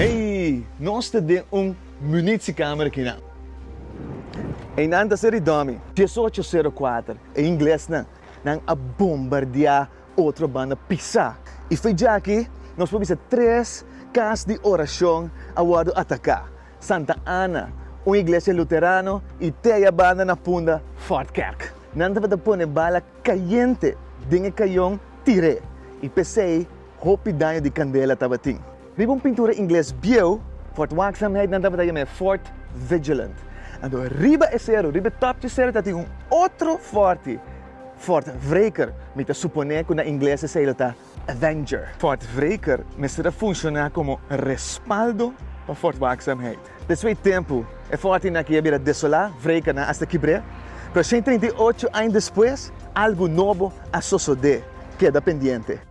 Hey, nos ta den un munitiekamer akinan. Einan ta ser di dòmi. 1804, e inglesnan nan a bombardiá Otrobanda pisá. I fe djaki nos por bisa tres kas di orashon a wòrdu ataká, Santa Ana, un iglesia luterano i te aya banda na Punda Fort Kerk. Nan tabata pone bala kayente den e kayon tir'é i p'esei hopi daño di kandela tabatin. Riba un pintura ingles bieu, Fort Waakzaamheid nan tabata yam'é Fort Vigilant. Anto riba e seru, riba e top dje seru tabatin un otro fòrti, Fort Wreker, mi ta suponé ku na ingles esei lo ta Avenger. Fort Wreker mester a funshoná komo respaldo pa Fort Waakzaamheid. Despues di tempu, e fòrtinan aki a bira desolá, Wrekernan asta kibr'é. Pero 138 aña despues, algu nobo a sosodé. Keda pendiente!